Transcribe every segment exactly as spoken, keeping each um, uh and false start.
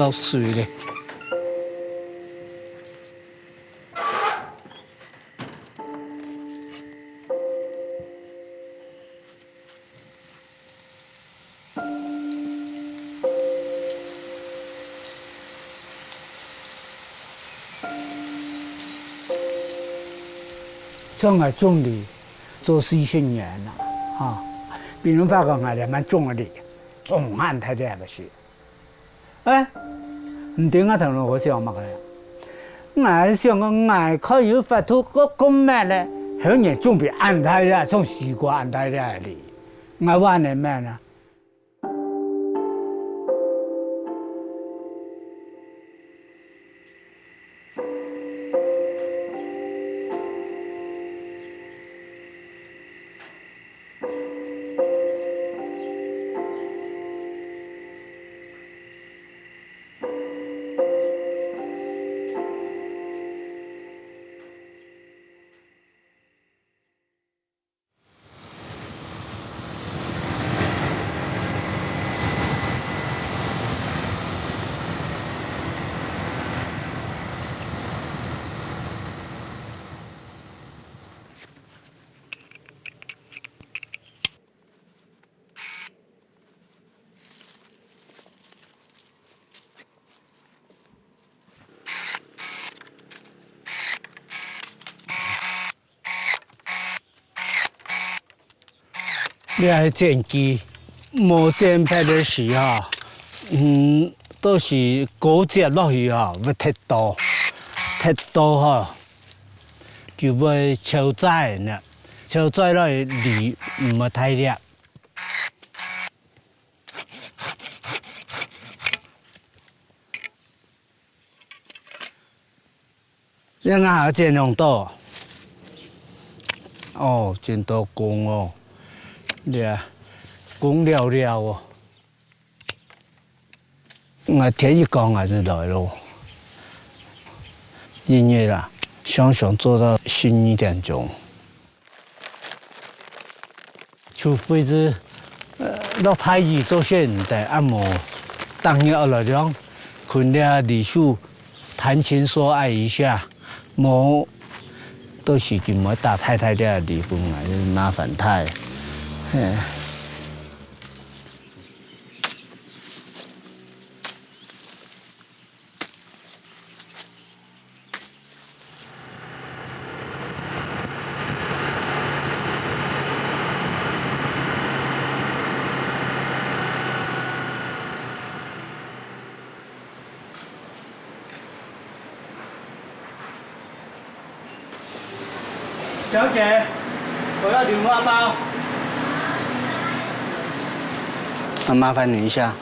落水咧。 像𠊎種梨做四十年了，哈，比人發覺𠊎這滿種个梨，種恁大粒个事。哎，毋知𠊎頭腦好想麼个？𠊎想講𠊎可以有法度過過乜咧，後年種比恁大粒，像西瓜恁大粒个梨，𠊎還能乜呢？ 這係剪枝，無剪忒个時吼，嗯，都係高接落去吼，會忒多，忒多吼，就會超載呢，超載落去梨毋會大粒。 這下還剪恁多？哦，真多工哦，這工了了哦。𠊎天一光還係來咯，一日啊，常常做到十二點鐘。 除非係，呃，落大雨做先毋得，啊無，逐日愛來量，分這梨樹談情說愛一下，無，到時佢會打大大个梨分𠊎，麻煩大。嘿。 小姐，我要牛蛙包。那麻烦你一下。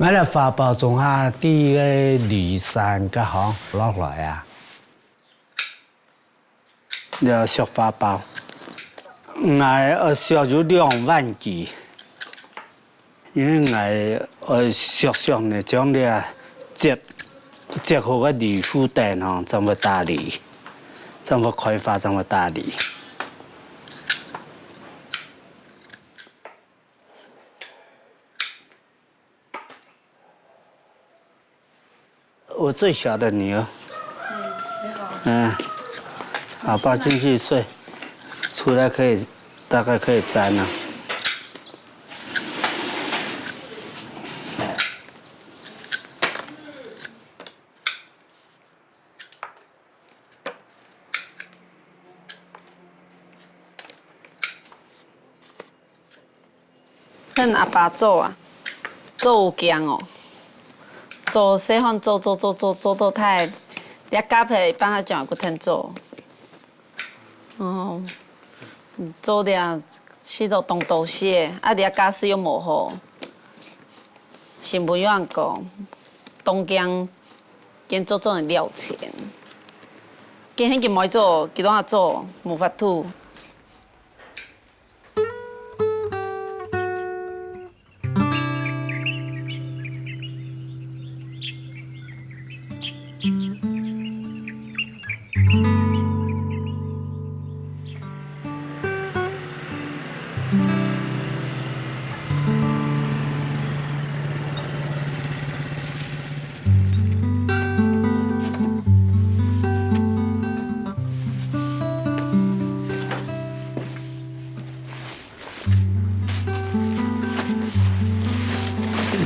𠊎這花包總下在該梨山該項落來啊。 這削花包，𠊎愛削有兩萬支，因為𠊎愛削削呢，將這接，接好个梨樹頂吼，正會打梨，正會開花，正會打梨。 我最小的女儿。嗯，很好。嗯，阿爸进去睡，出来可以，大概可以站了。 恁阿爸做啊，做有驚哦。做細漢做做做做做到大，這家婆一半下轉過天做。哦，做這試著當多事，啊，這家私又無好，新聞又恁講，當驚，驚做做會了錢。今現今無做，幾多下做，無法度。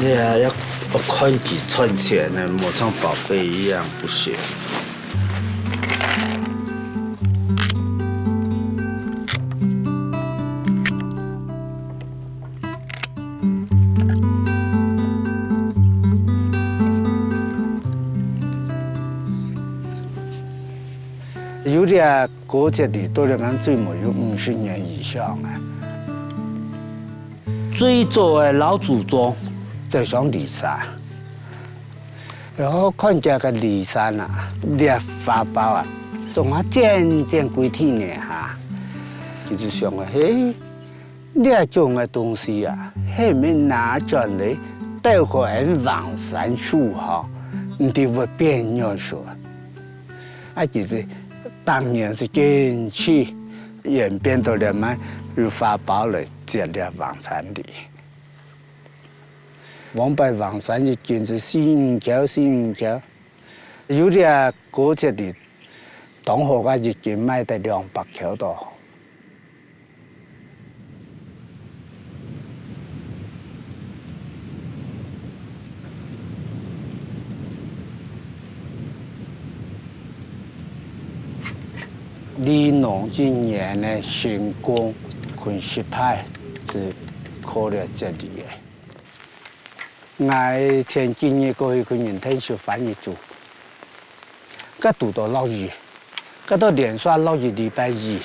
你啊，要，要看佢賺錢呢，無像寶貝一樣，不行。 有這古跡地到這滿最無有五十年以上啊。最早个老祖宗就上驪山，然後看這个驪山啊，這花包啊，總下漸漸歸地泥下，佢就想啊，嘿， 這種个東西啊，係毋係拿轉來鬥過𠊎橫山樹吼，毋知會變仰般。啊，其實當然係堅持演變到這滿有花包來接這橫山梨。往擺橫山一間係四五箍，四五箍，有這古跡地，當好个一間賣得兩百箍到。 梨農一年个成功，近十趴係靠這隻梨个。 𠊎前幾日過去去認定手翻一組，該堵到落雨，該到連續落一禮拜雨，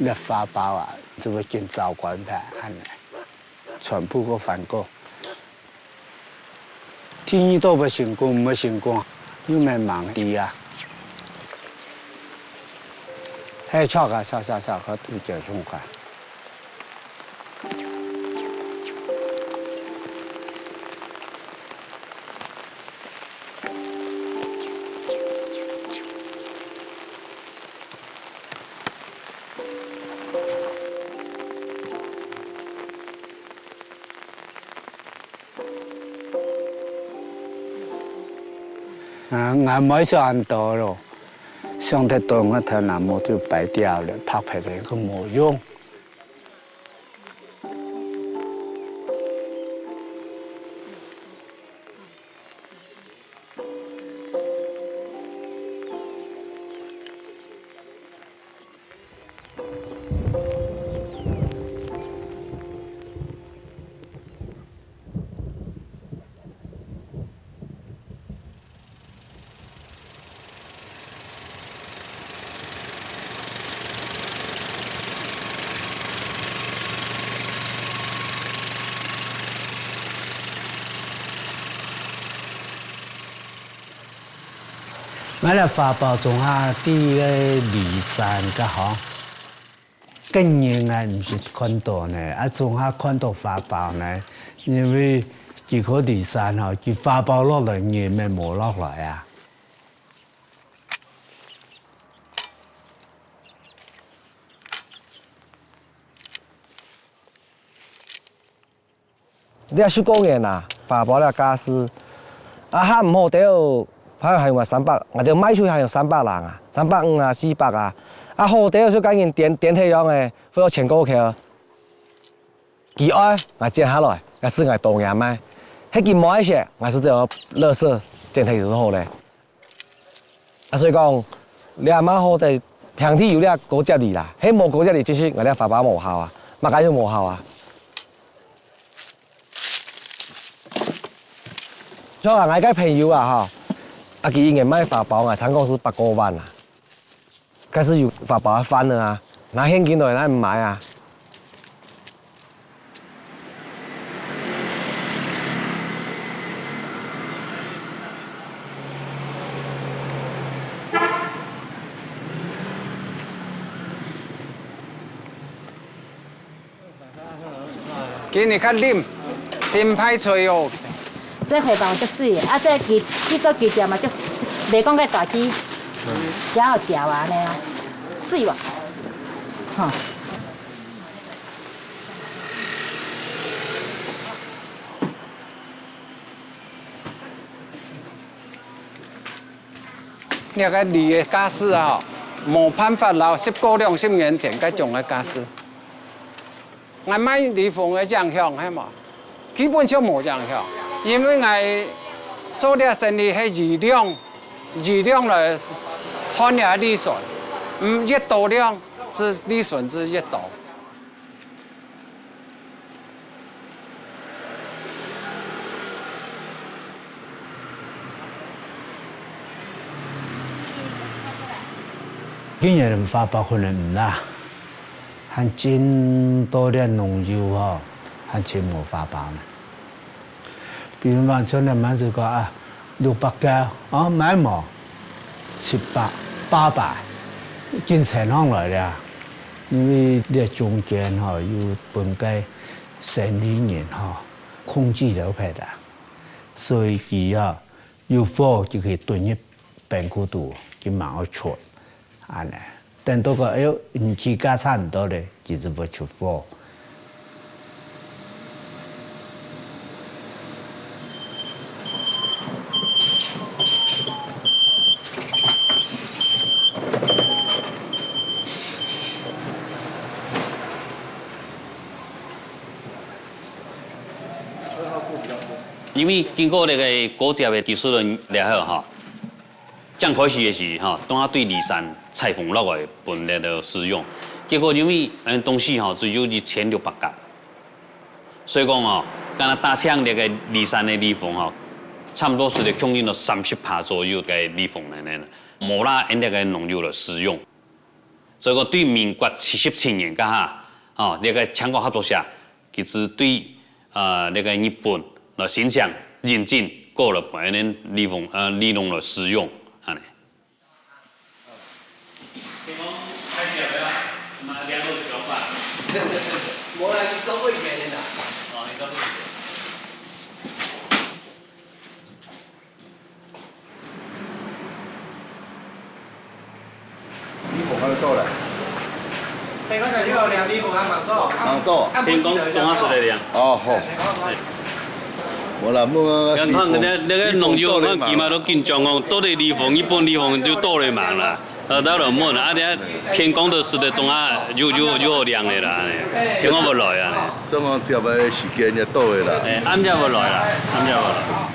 這花包啊，就會緊燥乾排恁呢，全部過翻過。第二到會成功，毋會成功，又免問佢啊。係，著啊，著著著，該堵結束啊。 啊，𠊎毋會想恁多咯，想忒多，𠊎頭那毛就白掉了，白白个，佢無用。 𠊎這花包種下在該梨山該項， 該人啊，毋識看到呢，啊，總下看到花包呢，因為佢靠梨山吼，佢花包落來，人乜無落來啊。 這十過年啊，花包這價數，啊，較毋好兜，還有，還有三百，𠊎兜賣出去還有三百零啊，三百五啊，四百啊，啊，好兜就該人點，點忒樣个，會有千過箍。佢愛，𠊎剪下來，也係𠊎當然賣；係佢無愛食，𠊎就愛垃圾，剪忒就好咧。 啊，所以講，這滿好个，平地有這高接梨啦，係無高接梨，就是𠊎這花包無效啊，麼个就無效啊。像啊，𠊎个朋友啊，吼，啊，佢一年賣花包啊，聽講係百過萬啊。該係有花包个份了啊，拿現金來，哪毋買啊？ 今日較啉，真歹吹哦。這花包足媠个，啊，這枝，這个枝條嘛，足，袂講个大枝，真好食啊，安尼啊，媠無？吼。 這个梨个價數啊，無辦法摎十過兩十年前該種个價數。𠊎賣梨紅个影響，係無？基本上無影響，因為𠊎做這生理係以量，以量來賺這利潤，嗯，越多量，這利潤就越多。 今年花包可能毋罅，還真多个農友吼，還真無花包呢。比如講，像恁樣就講啊， 六百个，哦，買無？七百、八百，緊升上來了。因為這中間吼，有分該生理人吼，控制了忒啊。所以佢啊，有貨就去囤入冰庫肚，佢吂愛出。 恁呢，等到講，哎喲，你起價差毋多咧，佢就會出貨。 因為經過這个高接个技術了後吼，正開始个時吼，當下對梨山採紅落來分這个使用，結果因為嗯東西吼只有一千六百甲，所以講吼，敢若打淨這个梨山个梨紅吼，差毋多係咧供應到三十趴左右个梨紅呢，無罅𫣆這个農友來使用。 所以講對民國七十七年該下，吼，這个青果合作社，佢就對呃這个日本來申請認證，過來分𫣆梨農呃梨農來使用，恁呢。梨紅還有到咧？天公仔就有涼，梨紅還蠻多。蠻多。天公總下係个涼。哦，好。無啦，問啊，你看人家那个農友，看佢嘛都緊張哦，到底梨紅，日本梨紅就到底忙啦。呃，到了問啊，啊，等下天公的時的總下又又又涼的啦，天公不來啊。正講接个時間也到了啦。哎，暗夜不來啦，暗夜不來。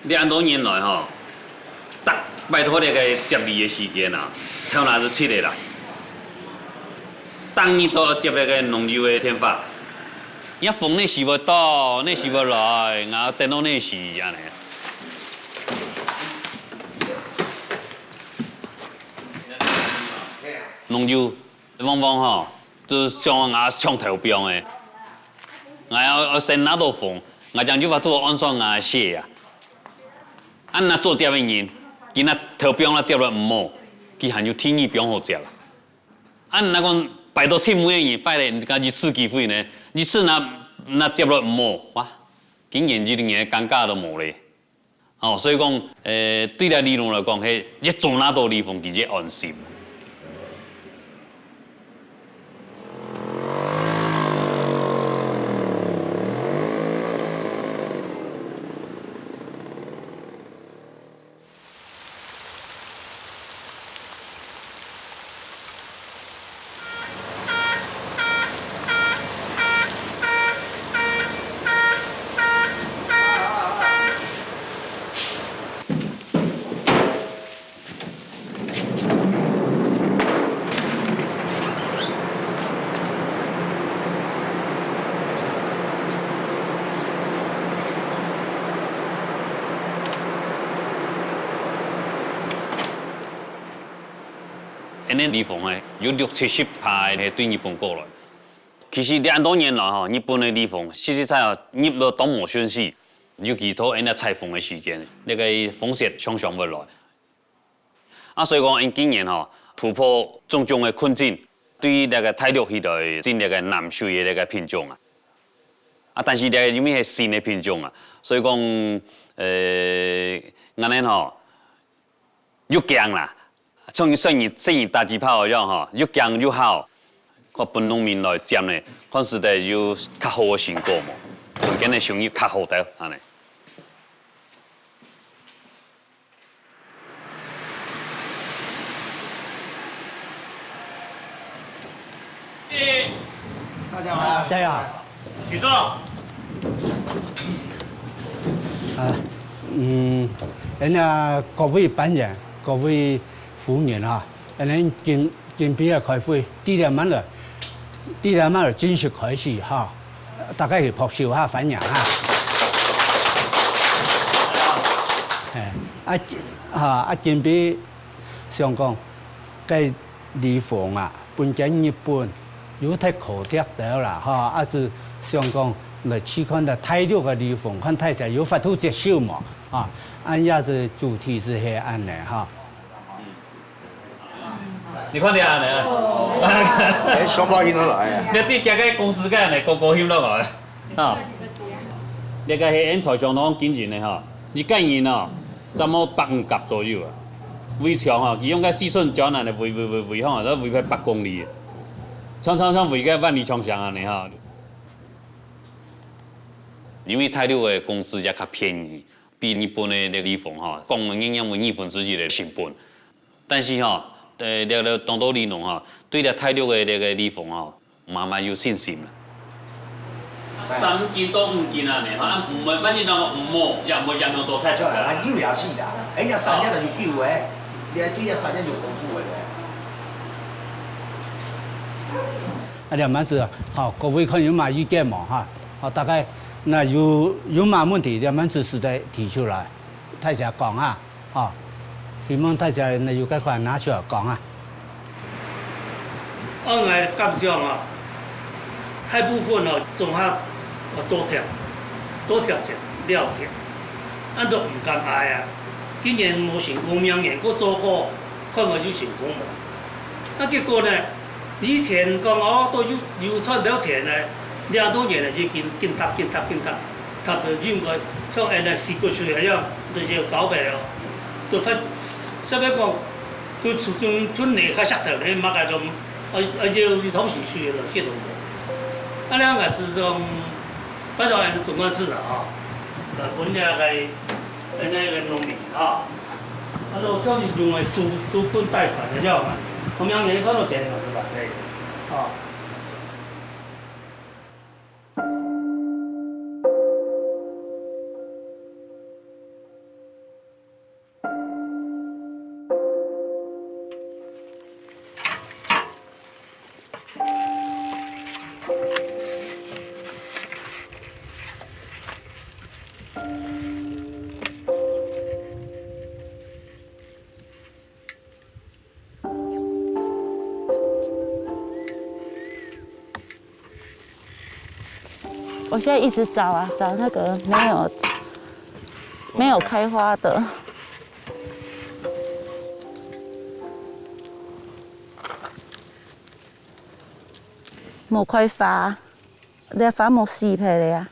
這恁多年來吼，逐擺到這个接梨个時間啊，頭那就七个啦。逐日都愛接這个農友个電話，若紅哪時會到，哪時會來，𠊎等到哪時恁呢。 農友往往吼，就想𠊎搶頭棒个。𠊎愛愛先拿到紅，𠊎正有法度安算𠊎个事啊。恁若早接个人，佢若頭棒若接了毋好，佢還有第二棒好接啊。恁若講排到盡尾个人，壞了，人家一次機會呢，一次若若接了毋好，哇，今年一年个尷尬都無咧。 哦，所以講，呃，對這梨農來講，係越早拿到梨紅，佢越安心。恁呢呂縫呢，有六七十葩係對日本過來。其實這恁多年來吼，日本个呂縫實際上入了當無順序，尤其到恁呢颱風个時間，這个風雪常常會來。啊，所以講，𫣆今年吼，突破種種个困境，對這个大陸去來進這个南水个這个品種啊。啊，但是這个因為係新个品種啊，所以講，呃，𠊎等吼， 又驚啦。像細人，細人打嘴炮一樣吼，又驚又好。看分農民來接呢，看實在有較好个成果無？分佢个收入較好兜，恁呢。大家好。大家好。 請坐。啊，嗯，恁呢各位班員、各位夫人哈，恁呢今，今晡日个開會，對這滿了，對這滿了正式開始哈，大家去拍手哈，歡迎哈。哎，啊，哈，啊，今晡日想講，該 呂縫啊，分佢日本有忒可惜兜啦，吼，啊，就想講來試看大陸个呂縫，看大家有法度接受無，啊，恁樣个主題就係恁呢，哈。你看這恁呢啊？哎，雙胞胎都來啊。你對這个公司个恁呢，高高興落來。 啊，這个係𫣆臺商堂經營个吼，一個人哦，差毋多百五甲左右啊。圍牆吼，佢用个四寸膠泥來圍圍圍圍吼，都圍到八公里，長長長圍个萬里長城恁呢吼。因為大陸个工資也較便宜，比日本个這个呂縫吼，講个營養有二分之一个成本。 但是吼，呃，這，這當多里農吼，對這大陸个這个呂縫吼，慢慢有信心了。三斤到五斤啊，呢，好像毋會，萬一講毋好，也毋會影響到太出來。啊，有也是啦，哎，人家三日就有救个，你還對人家三日有功夫个咧。啊，兩萬子，好，各位看有麼意見無哈？好，大概那有，有麼問題，兩萬子時代提出來，大家講啊。 哦，希望大家呢有个話拿出來講啊。按𠊎感想啊，大部分哦，總下哦多貼，多貼錢，了錢，恁都毋敢挨啊。今年無成功，明年過做過，看看有成功無。啊結果呢， 以前講哦，都有，有賺到錢呢，兩多年呢，已經緊搭緊搭緊搭，搭到應該像恁呢四個歲一樣，就要走白了。就發，這邊講，就出出出泥較石頭呢，麼个都，啊啊，就一通時去了，系統無。啊，兩個係講，拜託恁呢總幹事啊，啊，本來該 恁呢个農民啊，啊，都叫你用个收，收本貸款个了嘛，後面你賺到錢就係啦，嘿，啊。我現在一直找啊，找那個沒有，沒有開花的。無開花，這花無死忒个啊，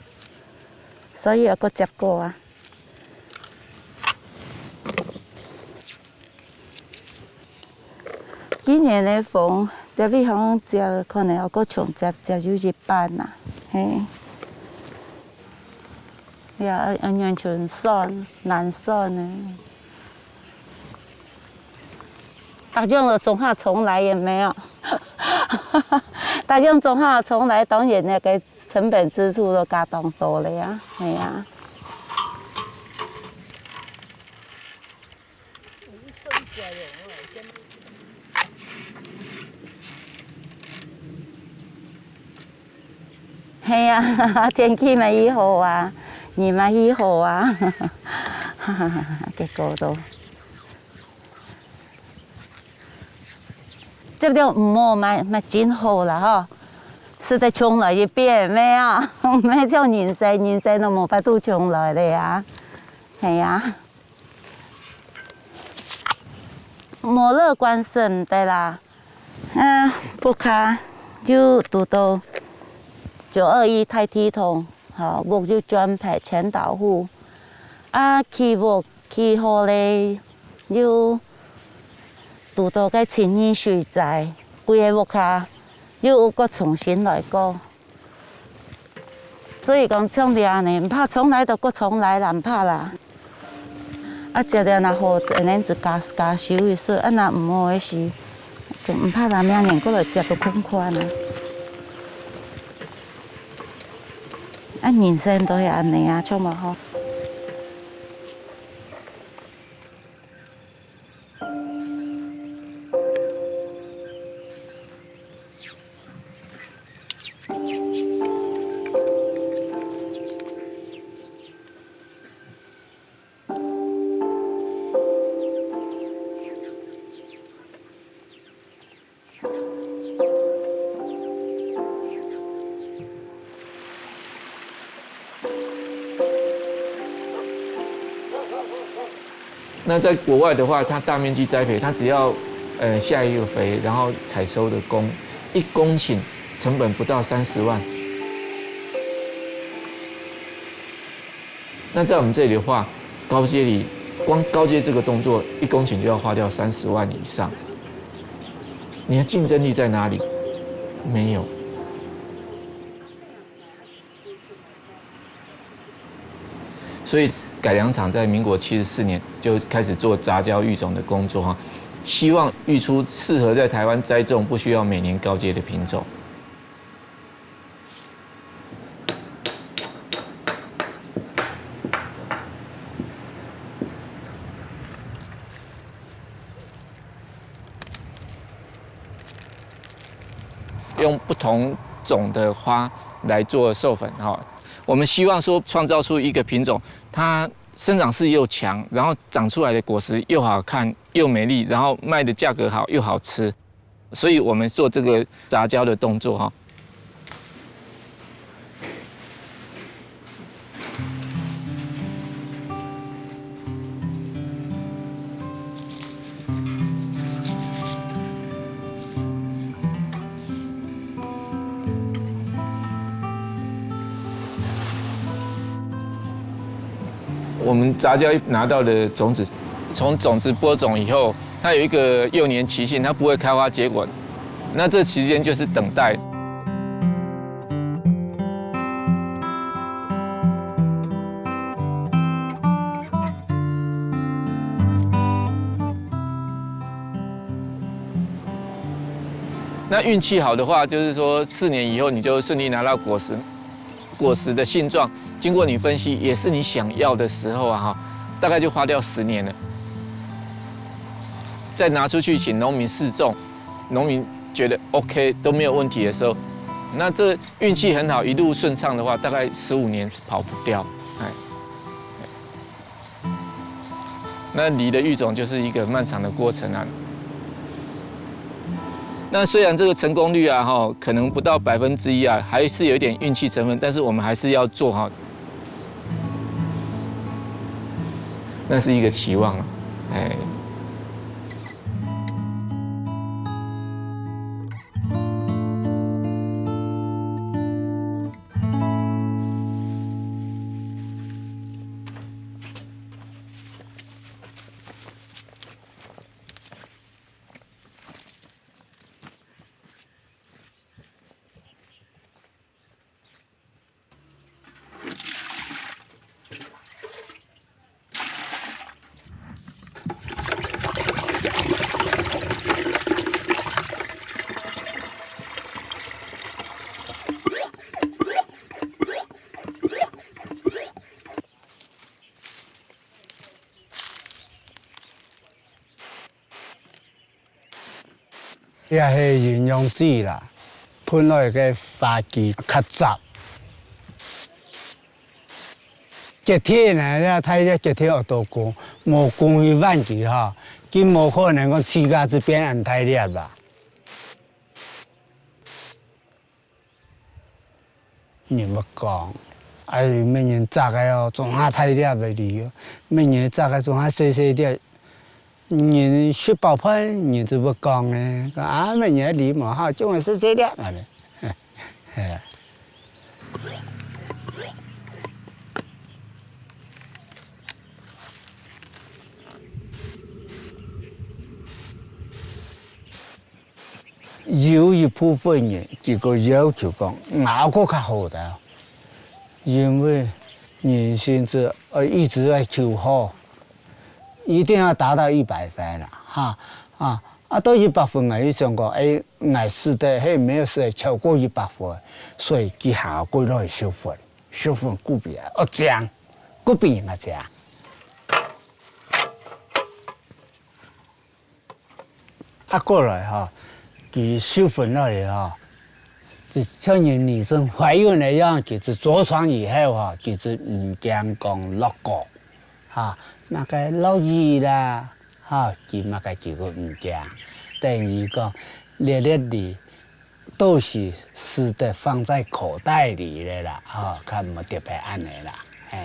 所以愛過接過啊。 今年个風，這位好像接，可能愛過重接，接有一半啦，嘿。呀，愛完全算，難算呢。大家都總下從來也沒有，大家總下從來當然那個成本支出都加當多了呀，哎呀。 係啊，天氣嘛異好啊，人嘛異好啊，結果都接到毋好嘛，嘛真好啦吼。使得重來一遍，毋係啊，毋係像人生，人生都無法度重來了啊。係啊，無樂觀係毋得啦。啊，屋下又堵到九二一大地動，吼，屋又全忒全倒戶。啊，起屋 起好咧，又堵到該七二一水災，歸个屋下又閣重新來過。所以講，像這樣呢，毋怕重來就閣重來啦，毋怕啦。啊，接了若好，恁樣子加加修一修，啊，若毋好个時，就毋怕啦，明年過來接就看看啊。啊，人生都係恁樣啊，著無吼？ 那在国外的话，它大面积栽培，它只要呃下一个肥，然后采收的工，一公顷成本不到三十万。那在我们这里的话，高接犁，光高接这个动作，一公顷就要花掉三十万以上。你的竞争力在哪里？没有。 所以改良场在民国七十四年就开始做杂交育种的工作哈，希望育出适合在台湾栽种、不需要每年高接的品种。 用不同种的花来做授粉哈。我们希望说创造出一个品种，它生长势又强，然后长出来的果实又好看又美丽，然后卖的价格好又好吃，所以我们做这个杂交的动作哈。 我们杂交拿到的种子，从种子播种以后，它有一个幼年期限，它不会开花结果，那这期间就是等待。 那运气好的话，就是说四年以后你就顺利拿到果实。果实的性状，经过你分析，也是你想要的时候啊，哈，大概就花掉十年了。再拿出去请农民试种，农民觉得 OK 都没有问题的时候，那这运气很好，一路顺畅的话，大概十五年跑不掉。哎。 那梨的育种就是一个漫长的过程啊。那虽然这个成功率啊，哈，可能不到百分之一啊，还是有一点运气成分，但是我们还是要做好。那是一个期望啊，哎。這係營養劑啦，噴落去个花枝較雜。結體呢，這大粒結體愛多高，無公分彎枝吼，佢無可能講自家就變恁大粒啦。人會講，哎，麼人摘个哦，總下大粒个梨哦，麼人摘个總下細細粒。人食飽飯，人就會講呢，講啊，麼人个梨無好，總下細細粒，恁呢。係啊。 有一部分人，佢个要求講，咬過較好个，因為人生係，呃，一直在求好，一定要達到一百分啦，哈，啊，啊，到一百分，𠊎就想講，哎，𠊎試个，係，無試个超過一百分，所以佢還過來十分，十分過分，哦，靚，過分人家靚。 啊，過來吼，佢十分落去吼，就像人女生懷孕个樣，佢就著床以後吼，佢就毋驚講落雨，哈，麼个落雨啦，哈，佢麼个佢都毋驚。等於講，這粒梨 都係捨得放在口袋裡个啦，吼，較無特別恁呢啦，嘿。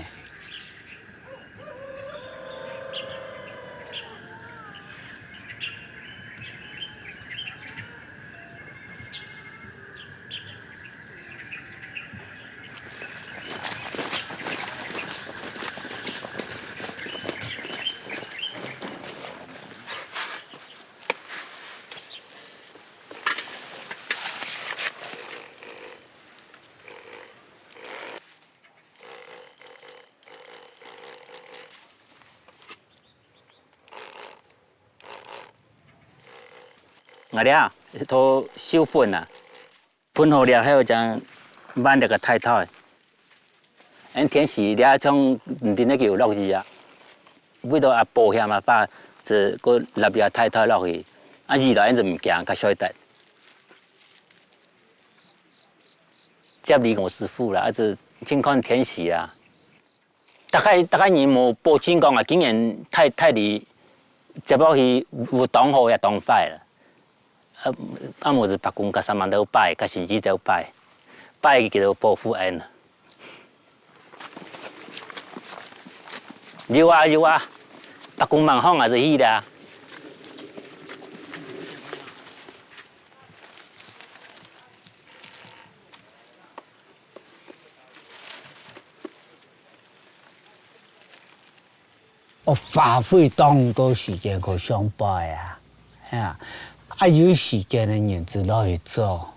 𠊎這啊，一道授粉啊，粉好了後正挽這个袋袋。恁天時這像毋知哪个有落雨啊，為著愛保險啊，怕就過擸這袋袋落去，啊雨來恁就毋驚，較睡得。接梨𠊎師傅啦，啊就盡看天時啊。 大概，大概人無保證講啊，今年大，大梨接落去有當好也當壞啦。啊，啊無就伯公佮三媽兜拜，佮神主兜拜，拜佢兜保護𠊎。有啊，有啊，伯公吂䟘啊就去啦。 愛花費當多時間去上背啊，係啊，啊有時間个人就落去做。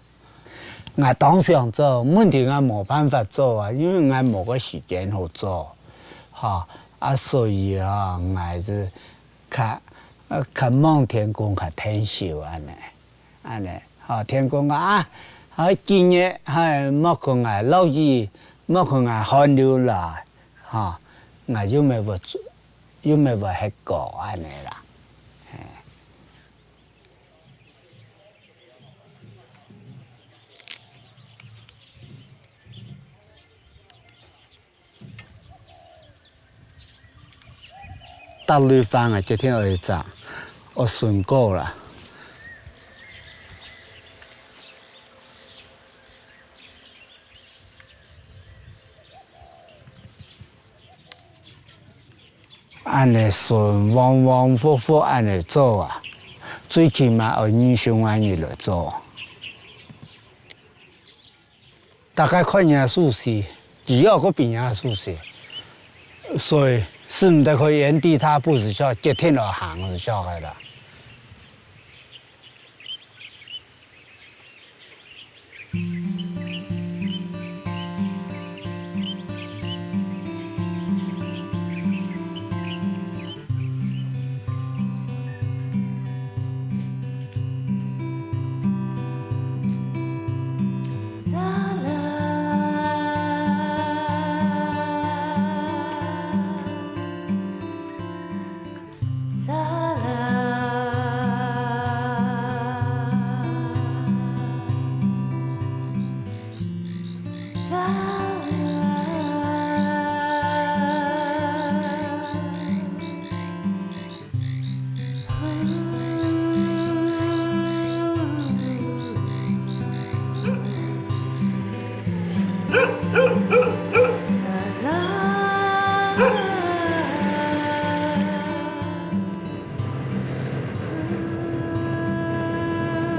𠊎當想做，問題𠊎無辦法做啊，因為𠊎無个時間好做，吼，啊所以啊，𠊎就較，呃，較望天公較𢯭手恁呢。 恁呢，吼，天公講啊，好，今日，嘿，莫看𠊎落雨，莫看𠊎寒流來，吼，𠊎又毋會，又毋會歇過，恁呢啦，嘿。 搭綠番啊，決定愛摘，愛筍果啦。恁呢筍黃黃火火恁呢做啊，最起碼愛二十外日來做。 大概看人个手勢，佢愛過比人个手勢，所以使毋得可以原地踏步，就決定愛行就著个啦。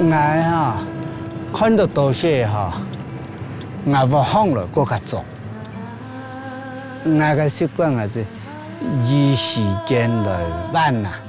𠊎哈，看到多些哈，𠊎會䟘來過較重。𠊎个習慣𠊎係以時間來換啊。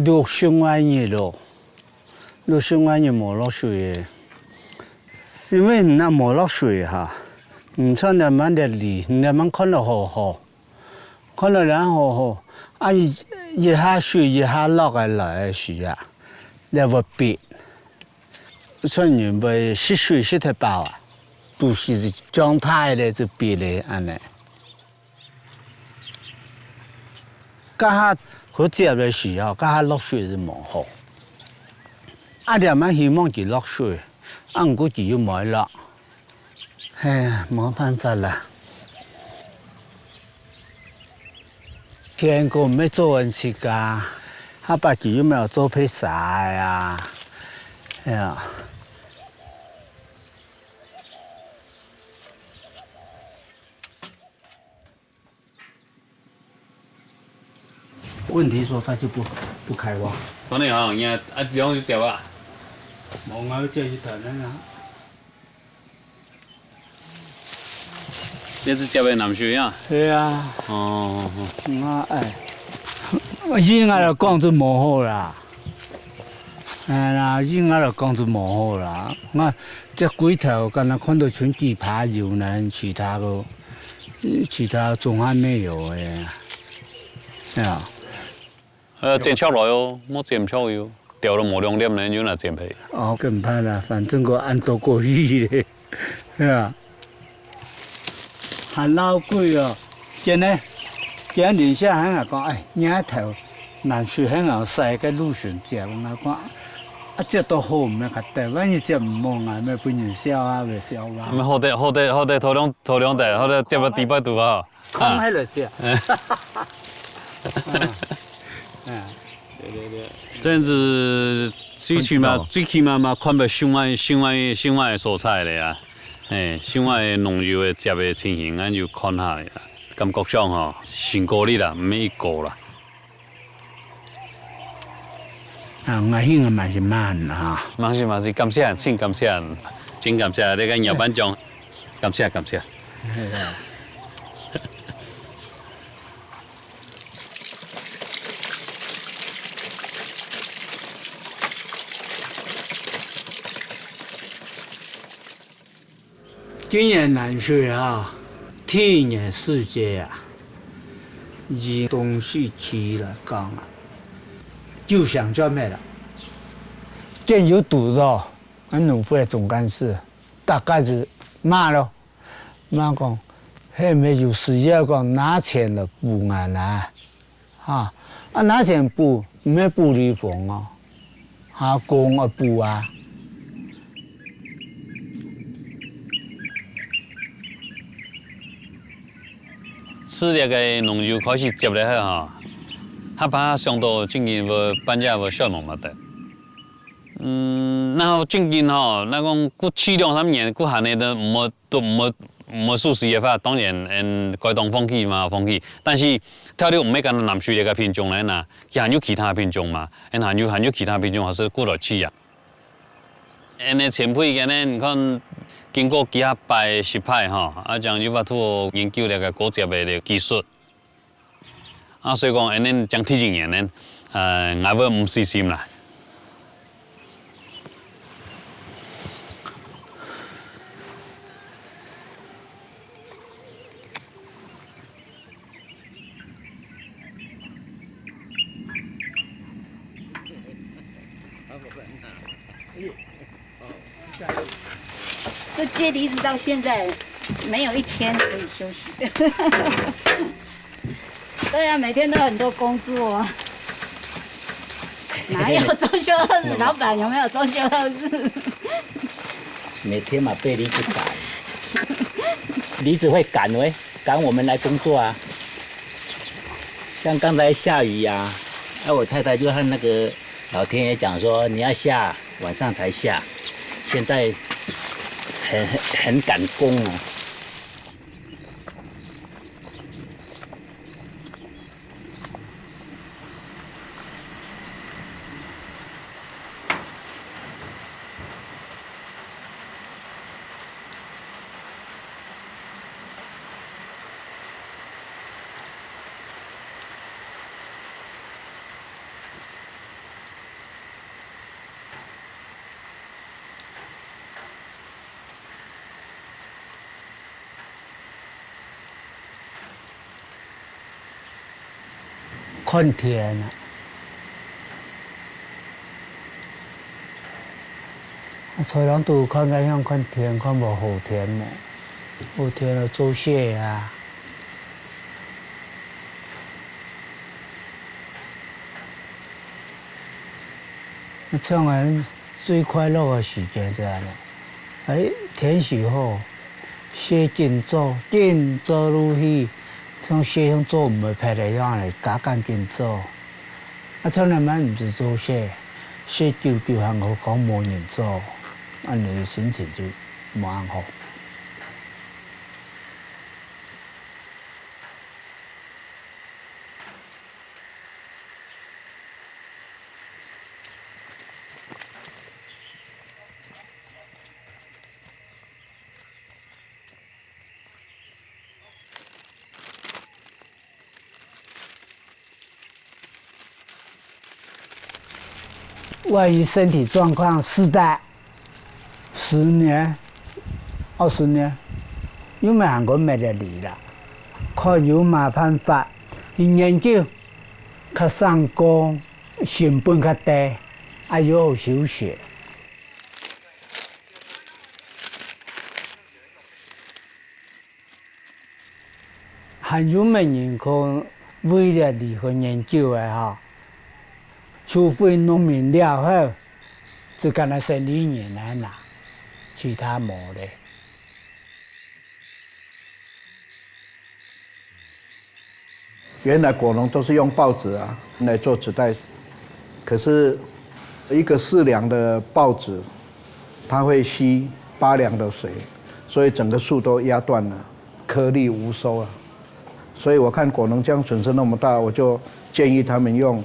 六十外日咯，六十外日無落水个。因為你若無落水哈，你像這滿个梨，你這滿看到好好，看到這好好，啊，一，一下水一下落个來个時啊，這會必，所以人會食水食忒飽啊，肚屎就脹大咧，就必咧，恁呢。 該下好接个時候，該下落水係無好。啊，這滿希望佢落水，啊，毋過佢又無落。哎呀，無辦法啦。天公毋係做恩自家，下把佢又無做配儕个啊。哎呀。 問題說他就不，不開挖。當然啊，你啊，啊，兩隻接啊。無，𠊎愛接一段个啊。這係接个南水啊？對啊。哦，哦，哦。𠊎，哎，以𠊎來講就無好啦。哎啦，以𠊎來講就無好啦。𠊎接幾頭，敢若看到賰幾葩有呢，其他个 其他總還沒有欸。哎呀。呃，剪出來哦，莫剪出喲，掉了無兩粒呢，又拿剪忒。哦，更怕啦，反正个恁多過去咧，係啊。還老貴哦，真个，今日下還講，哎，你頭 南水還好曬个路線接，𠊎講，啊，接到好毋係較得，萬一接毋好，𠊎乜分人笑啊，會笑啊。毋好得，好得，好得，頭兩，頭兩代，好得接到第八度啊。空還來接。嗯，嗯，對對對。這樣子，最起碼，最起碼嘛，看到生活，生活，生活个所在了呀。哎，生活个農友个接个情形，咱就看下了呀。感覺上吼，辛苦你啦，毋係一個啦。 啊，𠊎去𠊎嘛係慢哈。嘛係嘛係，感謝，真感謝，真感謝你个葉班長，感謝感謝。今年南水啊，第一年四屆啊，以東勢區來講啊，就想做咩啦？見有堵到，俺農會總幹事大概是罵咯，罵講，係毋係有需要講拿錢來補俺啊？ 哈，啊，拿錢補，毋係補地方哦，哈，公愛補啊。自這个農友開始接了後哈，下把想到正經會半夜會睡無麼得。嗯，然後正經吼，那講過去兩三年，過下年都毋會 都毋會，毋會收成个話，當然，嗯，該當放棄嘛，放棄。但是，到底毋係干焦南水這个品種呢，那，佢還有其他品種嘛，嗯，還有，還有其他品種還係過來試啊。嗯，前輩个呢，你看，經過幾下擺失敗吼，啊，正有法度研究這个高接个技術。 啊，所以講，恁呢正第一年呢，呃，𠊎會毋死心啦。 这接梨子到现在没有一天可以休息的。对啊，每天都有很多工作啊。哪有周休二日？老板有没有周休二日？每天嘛被梨子赶，梨子会赶喂，赶我们来工作啊。像刚才下雨呀、啊，我太太就和那个老天爷讲说，你要下，晚上才下。现在很很很赶工啊。看天啊！啊，在人都看个像看天，看無好天呢。好天啊，做雪啊！啊，像俺最快樂个時间就恁呢。哎，天時好， 雪緊做，緊做落去，像雪像做毋會忒个樣仔，加緊緊做。啊，像恁樣毋使做雪，雪久久還好講無人做，恁樣心情就無恁好。 万一身体状况适当，十年、二十年，又毋係還過搣个梨啦。看有麼辦法去研究，較省工，成本較低，啊又好休息。 還有麼人可為了梨去研究个吼？除非農民了後，就敢若生理人啊啦，其他無咧。 原來果農都是用报纸啊来做纸袋，可是一个四梁的报纸，它会吸八梁的水，所以整个树都压断了，颗粒无收啊。所以我看果农这样损失那么大，我就建议他们用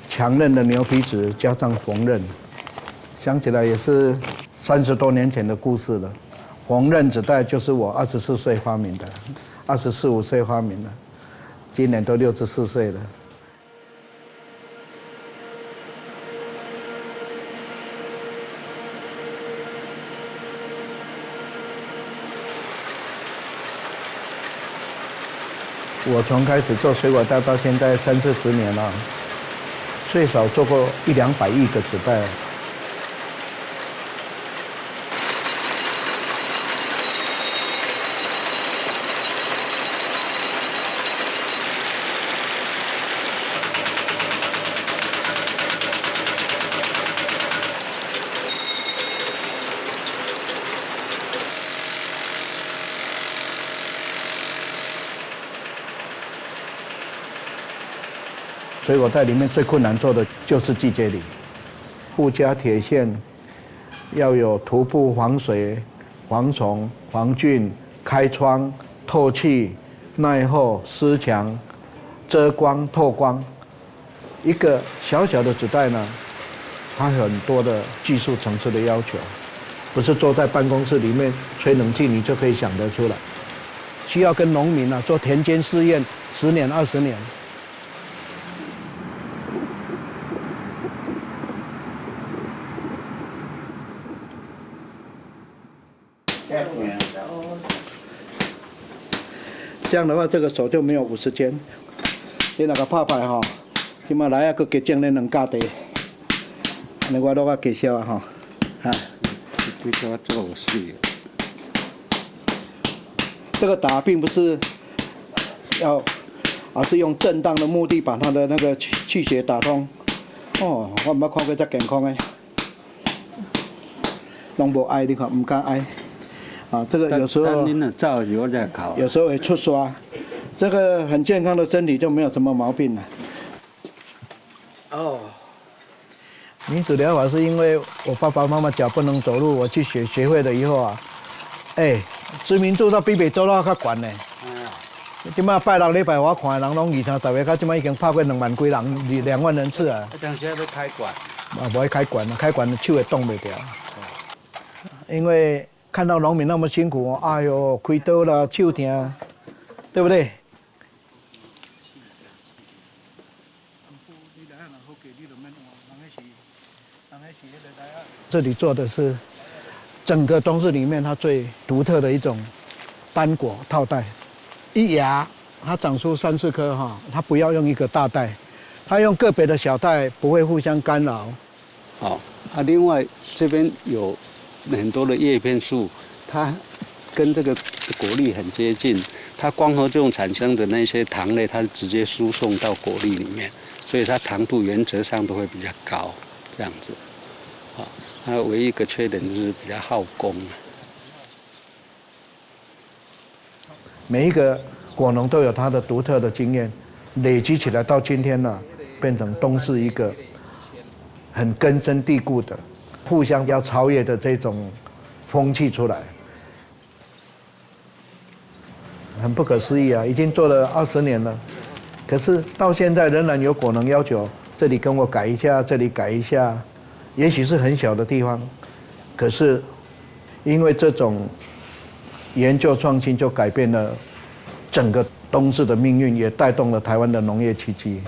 强韧的牛皮纸加上缝纫，想起来也是三十多年前的故事了。缝纫纸袋就是我二十四岁发明的。 二十四五岁发明的，今年都六十四岁了。我从开始做水果袋到现在三四十年了，最少做过一两百亿个纸袋。 水果袋里面最困难做的就是季节梨，附加铁线，要有涂布防水、防虫、防菌、开窗、透气、耐候、湿墙、遮光、透光。一个小小的纸袋呢，它有很多的技术层次的要求，不是坐在办公室里面吹冷气你就可以想得出来。需要跟农民啊做田间试验十年、二十年。 这样的话，这个手就没有五十肩。你那个怕牌哈，起码来啊，个给匠人能干的。那我都要给笑啊哈，啊。这个做事。这个打并不是要而是用震荡的目的把它的那个气，气血打通。哦，我毋捌看过遮健康的，拢无哀，你看，毋敢哀。啊，这个有时候，等，等恁仔走的時候再烤。有时候会出痧，这个很健康的身体就没有什么毛病了。哦。 民俗疗法是因为我爸爸妈妈脚不能走路，我去学，学会了以后啊，哎，知名度都比北投都还较懸呢。嗯。今嘛拜六礼拜我看人拢二三十个，到今嘛已经拍过两万几人，两万人次啊。啊，当时还要开馆。啊，无开馆啊，开馆手会冻袂掉。因为看到农民那么辛苦，哎哟，开刀啦，手疼，对不对？ 这里做的是整个冬至里面它最独特的一种斑果套袋。一芽，它长出三四颗哈，它不要用一个大袋，它用个别的小袋，不会互相干扰。 好，啊，另外这边有很多的叶片树，它跟这个果粒很接近，它光合作用产生的那些糖类，它直接输送到果粒里面，所以它糖度原则上都会比较高，这样子。好，它唯一一个缺点就是比较耗工。 每一个果农都有他的独特的经验，累积起来到今天呢，变成冬至一个很根深蒂固的、互相要超越的这种风气出来。很不可思议啊！已经做了二十年了，可是到现在仍然有果农要求这里跟我改一下，这里改一下。也许是很小的地方，可是因为这种研究创新，就改变了整个冬至的命运，也带动了台湾的农业奇迹。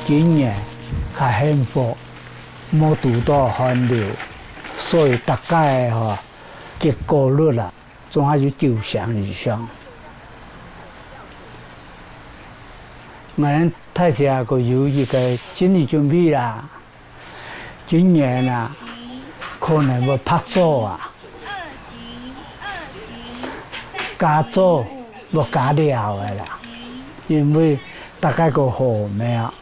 今年較幸福，無堵到寒流，所以大家个吼，結果率啊，總還有九成以上。𠊎等大自然个有一个心理準備啦。 今年啊，可能會拍早啊，加早會加了个啦，因為大家个好咩啊。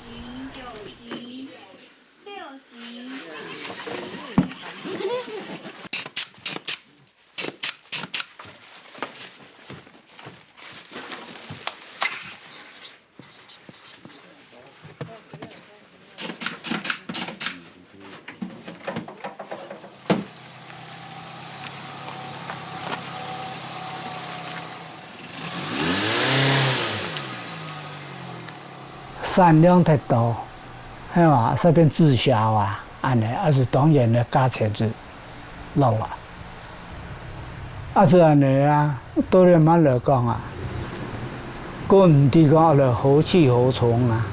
產量忒多，係嘛，煞變滯銷啊，恁呢，啊係當然个價錢就落啊。啊就恁呢啊，對這滿來講啊，更毋知講愛來何去何從啊。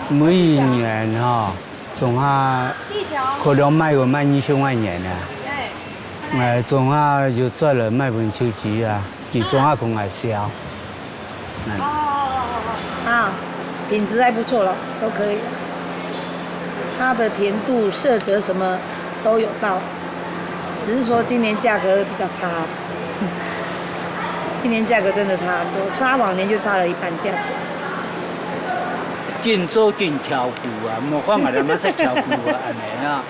每一年吼，總下可能賣个賣二十萬元啊。哎，總下有賺了賣分手機啊，佢總下同𠊎銷。嗯。啊，品質還不錯了，都可以。它的甜度、色澤什麼都有到，只是說今年價格比較差。今年價格真的差很多，差往年就差了一半價錢。緊做緊挑股啊，莫看𠊎兜乜識挑股啊，恁呢啊。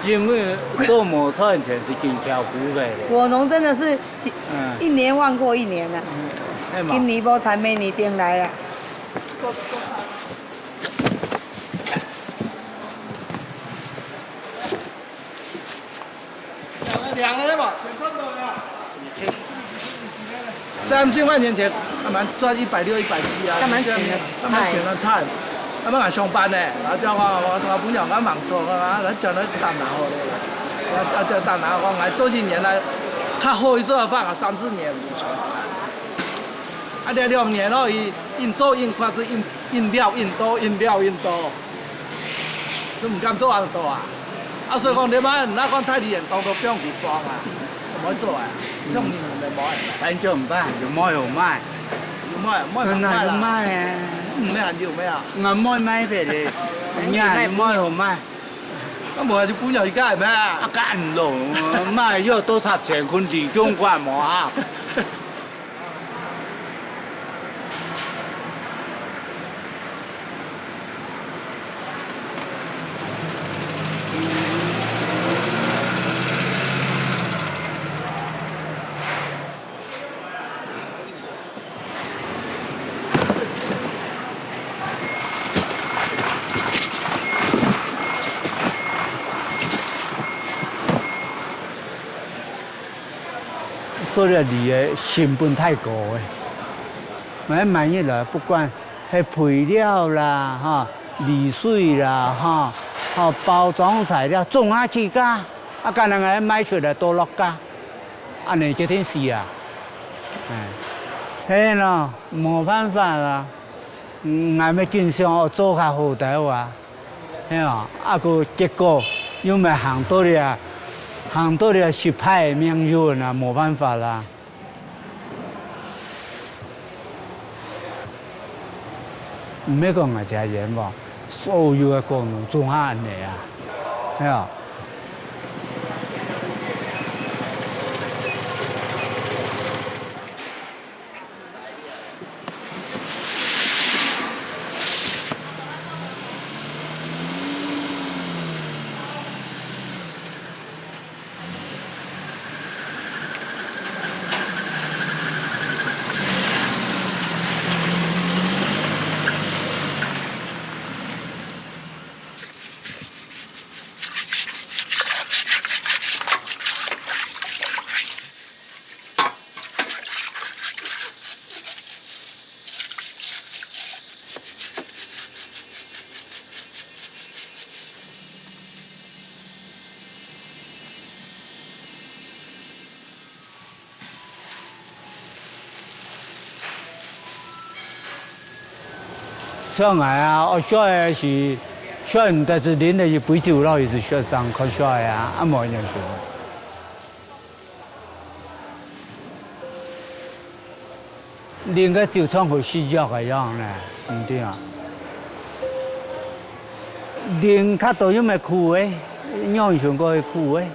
因為做無賺錢係緊挑股个咧。果農真的是一，嗯。一年旺過一年啊。嗯，係嘛。今年無趁，明年定來啊。 兩個兩個嘛，全看到了。三千塊錢錢，還蠻賺一百六、一百七啊。幹嘛錢呢？幹嘛錢呢？賺，還蠻上班呢。然後叫我，我，我朋友，我忙到啊，然後叫他打拿好了，然後叫他打拿，我來做一年來，較好一做的話，三四年毋係上班。啊，這兩年咯，佢硬做硬看，係硬，硬料硬多，硬料硬多。 都毋敢做恁多啊。啊，所以講，你嘛，若講大利人當多放佢放啊，毋好做啊，放你們無啊。反正毋怕，有賣有賣。有賣，賣有賣啦。賣啊。嗯，賣還有賣啊。𠊎賣賣別个，你還有賣有賣。啊，無就分了一個咩？啊，幹咯，賣又多少錢，分你中管無啊？ 做這梨个成本太高咧。𠊎買入來，不管係肥料啦，吼，梨水啦，吼，吼，包裝材料，總下起價，啊，干焦𠊎賣出來都落價，恁呢決定死啊！哎，係咯，無辦法啦，嗯，𠊎乜盡想愛做較好兜啊。 係啊，啊，个結果又乜行到這，行到這失敗个命運啊，無辦法啦。毋係講𠊎這人哦，所有个果農總下恁呢啊，係啊。 像𠊎啊，愛食个係，食毋得就啉个一杯酒咯，佢就食正較食个啊，啊無仰食。啉个酒像好食藥个樣呢，毋對啊？啉較多又乜苦个，仰想過會苦个？嗯。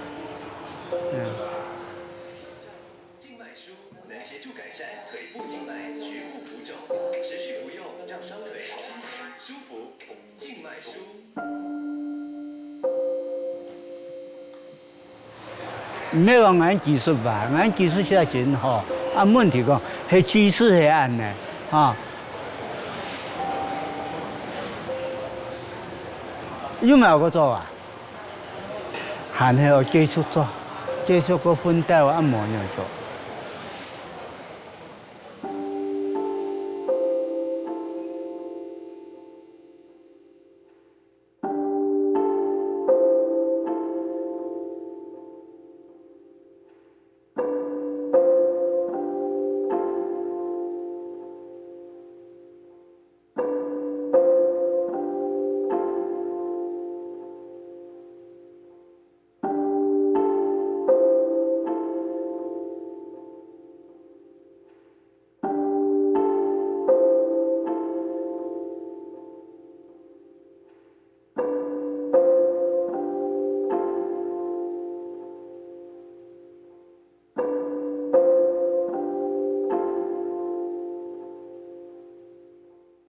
靜脈舒能協助改善腿部靜脈局部浮腫，持續服用讓雙腿輕鬆舒服。靜脈舒。毋係講𠊎技術壞，𠊎技術係真好，啊問題講係技術係恁呢，哈。有無个做啊？ 還係愛繼續做，繼續个奮鬥啊，無仰做。